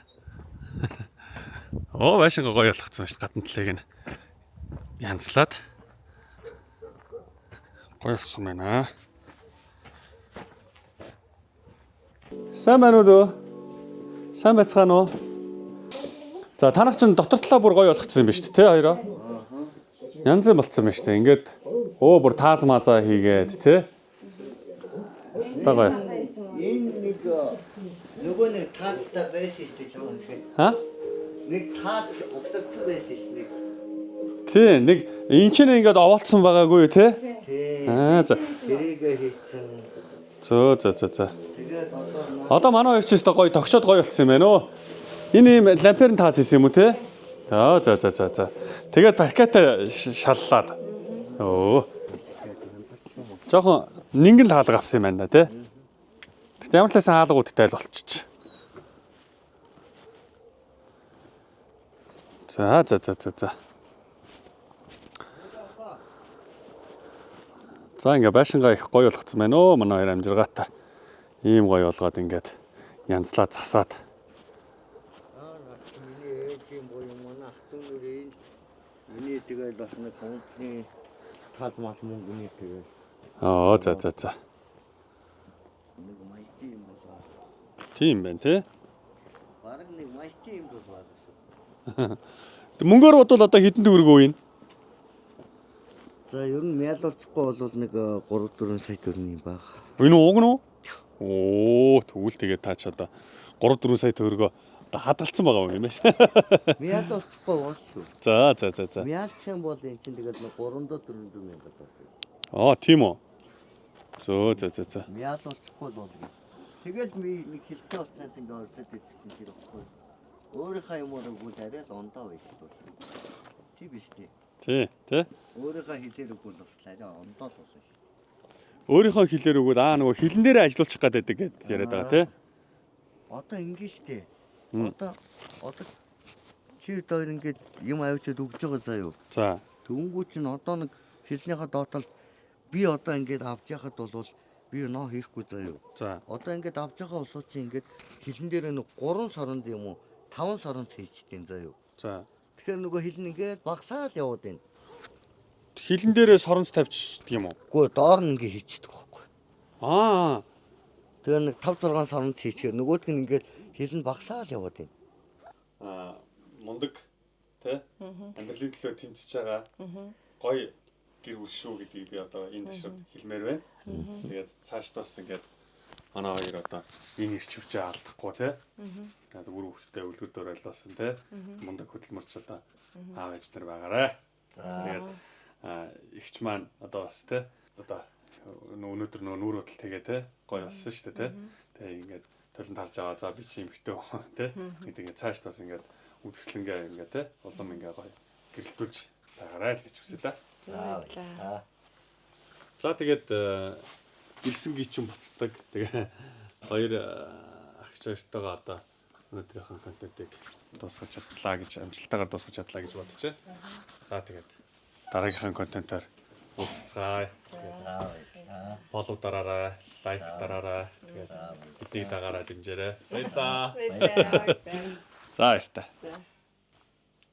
Оо байшингаа гоё болгоцсон шүү дээ. Гадна талыг нь янзлаад гоё болсон байна. Сайн байна уу дөө? Сайн байцгаана уу? За танах чинь дотор талаа бүр гоё болгоцсон юм байна шүү дээ, тэ хоёроо. Янз бүр болцсон байна шүү дээ. Ингээд оо бүр тааз маазаа хийгээд тэ. Өстой гоё. Энэ нэг нөгөө нэг таацтай байсан шүү дээ чам үнэхээр. Ха? Нэг таац угсагдсан байсан шүү дээ. Тий, нэг энэ чинь ингээд овоолцсон байгаагүй тий. Тий. Аа за. Тэрийг хийсэн. Зөө зөө зөө зөө. Тэгээд одоо Одоо манай хоёр ч өстой гоё тогшоод гоё болцсон юм байна оо. Энэ ийм ламперн тааз хийсэн юм уу те? За за за за за. Тэгээд паркета шаллаад. Өө. Жохон нингэн хаалга авсан юм байна да те. Тэгтээ ямар ч лсэн хаалга үүдтэй л болчих. За за за за за. За ингээ байшингаа их гоё болгоцсон байна оо манай хоёр амжиргаатай. Ийм гоё болгоод ингээд янзлаад засаад. Миний ээж юм буюу манай ах дүү нэр энэ миний тэгээд бас нэг хонцны тал мал мөнгөний тэгээд Аа за за за. нэг маягтай юм болоо. Тийм байна тий. Бараг нэг маягтай юм бол байгаа шүү. Мөнгөөр бодвол одоо хэдэн төгрөг үе юм? За ер нь мялуулчихгүй бол нэг 3 4 сая төгрөг юм баг. Энэ уг нь уу? Оо тэгвэл тэгээд та ч одоо 3 4 сая төгрөгөө одоо хадгалсан байгаа юм байна. Мялуулчихгүй бол шүү. За за за за. Мялчих юм бол эн чинь тэгээд нэг 300 400 мянга байна. Аа тийм үү. Зөө зөө зөө зөө. Мялуулчихгүй бол гэж. Тэгэл би нэг хэлтэй болцсанаас ингээ ордод идэх чинь тэр ихгүй. Өөрийнхөө юмор өгвөл арай л ондоо байх бол. Тийм биз дээ. Тий, тий. Өөрийнхөө хэлээр өгвөл бас л арай ондоо л болно. Өөрийнхөө хэлээр өгвөл аа нөгөө хилэн дээрээ ажилуулчих гээд байдаг гэж яриад байгаа тий. Одоо ингэ штэ. Одоо чи хоёр ингээд юм авчиад өгж байгаа заа юу. За. Тэнгүү чинь одоо нэг хэлнийхээ доотол би одоо ингээд авч яхад бол би ноо хийхгүй заа юу. За. Одоо ингээд авч байгаа улсууд чинь ингээд хилэн дээр нэг 3 соронз юм уу 5 соронз хийчихдээ заа юу. За. Тэгэхээр нөгөө хилэн ингээд багасаад яваад байна. Хилэн дээрээ соронц тавьчихдаг юм уу? Үгүй, доор нь ингээ хийчихдэг байхгүй. Аа. Тэгээ нэг 5 6 соронц хийчихээр нөгөөдг нь ингээд хил нь багасаал яваад байна. Аа, мундаг тэ амьдралын төлөө тэмцэж байгаа гоё гэр бүл шүү гэдгийг би одоо энэ ташраад хэлмээр байна. Тэгээд цааш бас ингээд манай хоёр одоо энэ ирч хүчээ алдахгүй тэ. Тэгээд үр хөвгттэй өлгөр дөрөөлсөн тэ. Мундаг хөдөлмөрч одоо аав ээж нар байгаарэ. Тэгээд эгч маань одоо бас тэ одоо өнөөдөр нөө нүүр худал тэгээ тэ гоё болсон шүү дээ тэ. Тэгээ ингээд толинд харж байгаа, за би чи эмхтэй тэ гэдэг, ингээд цааш бас ингээд үзэсгэлэнгээ ингээд тэ улам ингээд гоё гэрэлтүүлж байгаарай л гэж хүсье та. За, баярлалаа. За, тэгээд ирсэн гичин буцдаг. Тэгээ хоёр агч хоёртойгоо одоо өнөөдрийнхөө контентыг дуусгаж чадлаа гэж, амжилттайгаар дуусгаж чадлаа гэж бодож байна. За, тэгээд дараагийнхаа контентоор уулзцгаая. Тэгээд За, баярлалаа. follow дараарай, like дараарай. Тэгээд биднийг дагаарай, дэмжээрэй. Баярлалаа. Баярлалаа. За, баяртай. За.